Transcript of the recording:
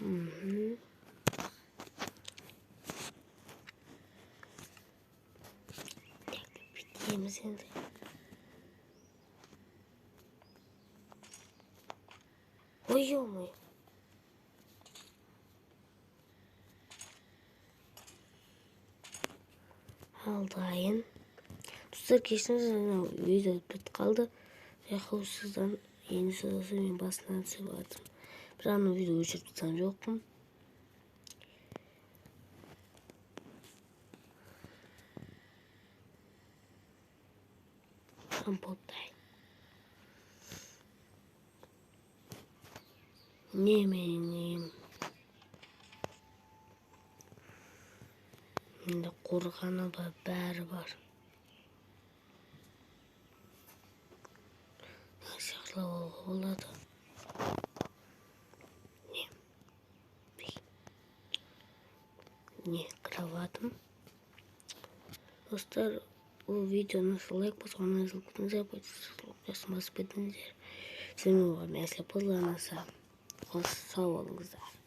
Мхм. Так, бүйтеміз енді. Ой, ё-моё. Ал, дайын. Достар, кешіріңіз, анау видео бітіп қалды. Қауіпсізден енді сосын мен басынан түсіп жатырмын. Бірақ анау видео өшіріп тастаған жоқпын. Компот дайын. Немене? Енді қорғаны бар, бәрі бар. Сиқырлап алуға болады. Не? Не, кроватым. Достар, бұл видеоны лайк басқаныңызды жазылып кетіңіздер, басып кетіңіздер. Сіздермен болған мен Әсел. Қош, сау болыңыздар.